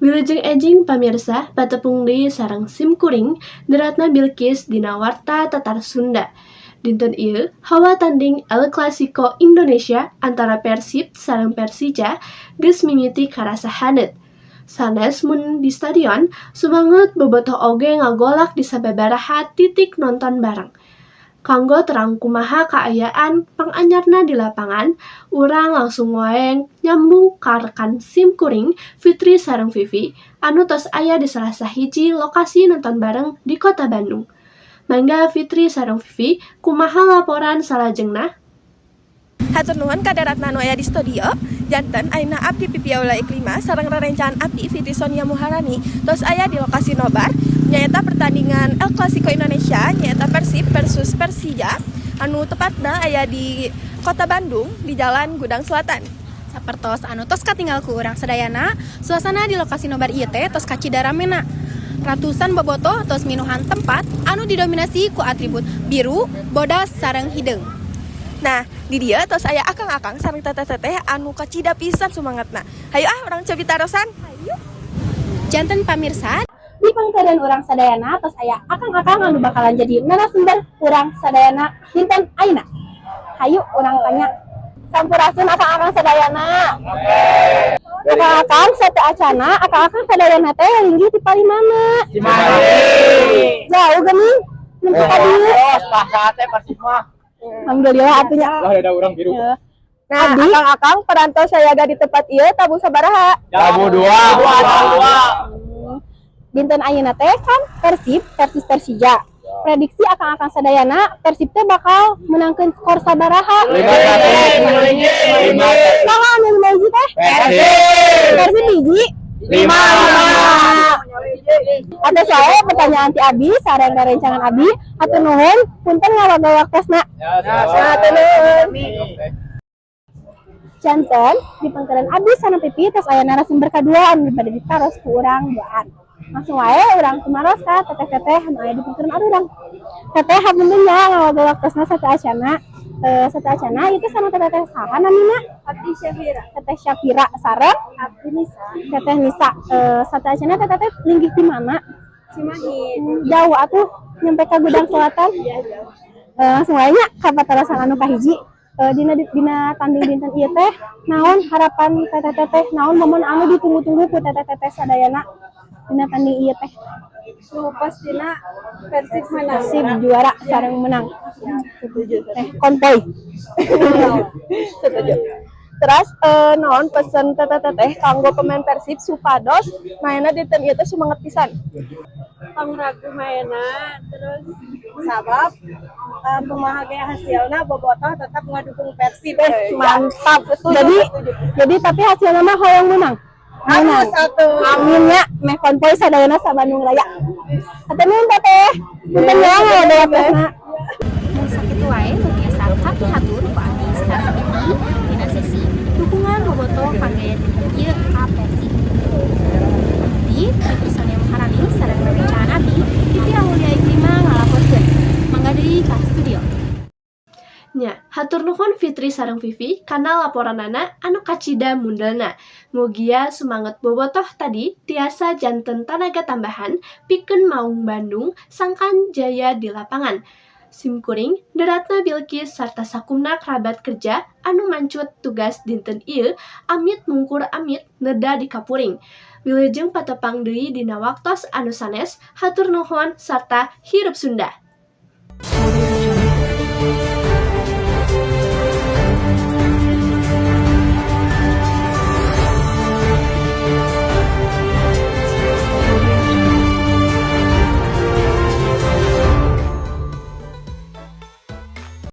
Wilujeng enjing, pamirsa, patepung deui sareng sim kuring Ratna Bilqis dina Warta Tatar Sunda. Dinten ieu hawa tanding El Clasico Indonesia antara Persib sareng Persija geus mimiti karasa haneut. Sanes mung di stadion, sumanget bobotoh oge ngagolak di sababaraha titik nonton bareng. Kanggo terang kumaha kaayaan panganyarna di lapangan, urang langsung wae nyambung ka rekan sim kuring Fitri sareng Vivi anu tos aya di salah sahiji lokasi nonton bareng di Kota Bandung. Mangga, Fitri sareng Vivi, kumaha laporan salajengna? Hatur nuhun ka Ratna anu aya di studio. Janten ayeuna abdi Pipi Aula Iklima sareng rerencangan abdi Fitri Sonia Muharani tos aya di lokasi nobar, nyaeta pertandingan El Clasico Indonesia, nyaeta Persib versus Persija, anu tepatna aya di Kota Bandung di Jalan Gudang Selatan. Sapertos anu tos katinggal ku urang sadayana, suasana di lokasi nobar ieu teh tos kacida ramena. Ratusan bobotoh tos minuhan tempat anu didominasi ku atribut biru, bodas, sareng hideung. Nah, di dieu tos aya akang-akang sareng teteh-teteh anu kacida pisan sumangatna. Hayu ah, urang cobi tarosan. Janten pamirsa, di pangteureun urang sadayana tos aya akang-akang anu bakalan jadi narasumber urang sadayana dinten ayeuna. Hayu urang tanya. Sampurasun, akang-akang sadayana. Akang-akang, sateuacana akang-akang sadayana teh linggih ti palih mana? Cimahi. Jauh geuning nempo ka dieu. Oh, sate Persib mah. Alhamdulillah atuh nya. Lah, ada urang biru. Ya. Nah, Abdi. Akang-akang parantos sayaga di tempat ieu tabuh sabaraha? Tabuh dua. Dua, dua. Dinten ayeuna teh kan Persib versus Persija. Prediksi akang-akang sadayana, Persib teh bakal menangkeun skor sabaraha? 5-1. 5. Saha anu 5 hiji teh? Persib. Persib hiji. 5. Atos wae pertanyaan ti abi sareng rerencangan abi. Hatur nuhun, punten ngawagel waktosna. Hatur nuhun. Janten di pangkalan abdi sareng Pipi tos aya narasumber kadua anu bade ditaros ku urang duaan. Langsung wae urang tumaros ka teteh-teteh anu aya di pangkalan urang. Teteh, hapunten nya ngawagel waktosna sateuacana. Sateuacana itu sama teteh saha namina? Abdi Syafira. Teteh Syafira sareng Abdi Nisa. Teteh Nisa. Sateuacana teteh teh linggih di mana? Cimahi. Jauh atuh nyampe ke Gudang Selatan. Iya, jauh. Langsung wae nya ka patarosan anu kahiji. Dina tanding dinten ieu teh naon harapan teteh-teteh, naon momen anu ditunggu-tunggu ku teteh-teteh sadayana dina tanding ieu teh? Nu pastina Persib menang. Persib juara sareng menang. Setuju. Eh, konvoy. Setuju. Terus naon pesen teteh-teteh kanggo pemain Persib supados mainna dinten ieu teh sumanget pisan? Tong ragu mainna terus sabab kumaha ge hasilna bobotoh tetap ngadukung Persib. Mantap. Jadi tapi hasilnya mah hoyong menang. Menang. Harus atuh. Amin ya, meh konvoy sadayana sa Bandung Raya. Hatur nuhun, teteh. Punten ya ngawagel waktosna. Mung sakitu wae nu tiasa kapihatur ku abdi sareng Pipi dina sesi dukungan bobotoh kangge dinten ieu ka Persib. Abdi Fitri Sonia Maharani sareng rerencangan abdi Pipi Aulia Iklima ngalaporkeun. Mangga deui ka studio. Nya, hatur nuhun Fitri sareng Vivi kana laporanana anu kacida mundelna. Mugia sumanget bobotoh tadi tiasa janten tanaga tambahan pikeun Maung Bandung sangkan jaya di lapangan. Simkuring, Ratna Bilqis sarta sakumna kerabat kerja anu mancut tugas dinten ieu amit mungkur amit neda di kapuring. Wilujeng patepang deui dina waktos anu sanes, hatur nuhun sarta hirup Sunda.